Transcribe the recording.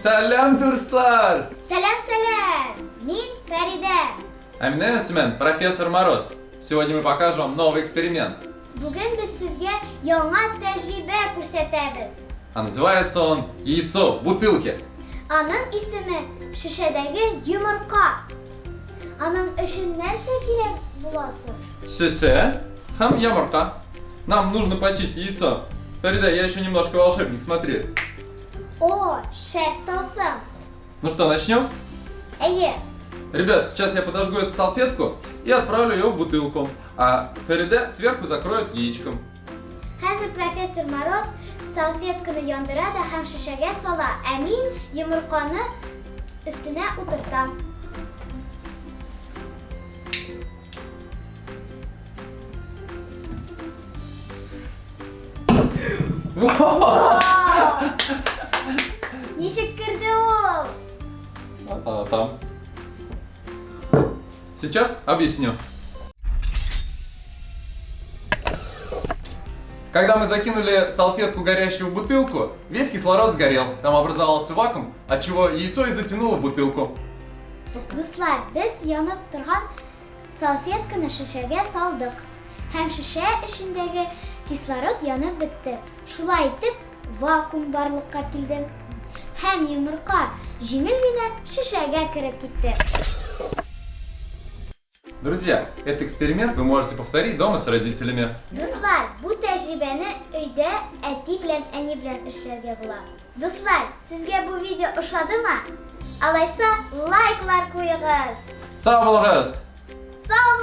Сәлам, дуслар! Сәлам, сәлам! Мин Фәридә. А минем исемем профессор Мороз. Сегодня мы покажем вам новый эксперимент. Бүген без сезгә яңа тәҗрибә күрсәтәбез. А называется он «Яйцо в бутылке». Аның исеме шешәдәге йомырка. Аның өчен нәрсә кирәк була соң? Шешә һәм йомырка. Нам нужно почистить яйцо. Фарида, я еще немножко волшебник, смотри. О, шәп тылсым. Ну что, начнем? Әйе. Ребят, сейчас я подожгу эту салфетку и отправлю ее в бутылку. А Фарида сверху закроет яичком. Хәзер профессор Мороз салфетканы яндыра да һәм шешәгә сала, ә мин йомырканы өстенә утыртам. Ничек керде ул? Вот она там. Сейчас объясню. Когда мы закинули салфетку горящую в бутылку, весь кислород сгорел. Там образовался вакуум, от чего яйцо и затянуло в бутылку. Дуслар, без янып торган салфетканы шешәгә салдык. Һәм шешә эчендәге кислород янып бетте. Шулай итеп, вакуум барлыкка килде. Һәм йомырка җиңел генә шешәгә кереп китте. Друзья, этот эксперимент вы можете повторить дома с родителями. Дуслар, бу тәҗрибәне өйдә әти белән әни белән эшләргә була. Дуслар, сезгә бу видео ошадымы? Алайса, лайклар куегыз. Сау булыгыз! Сау булыгыз!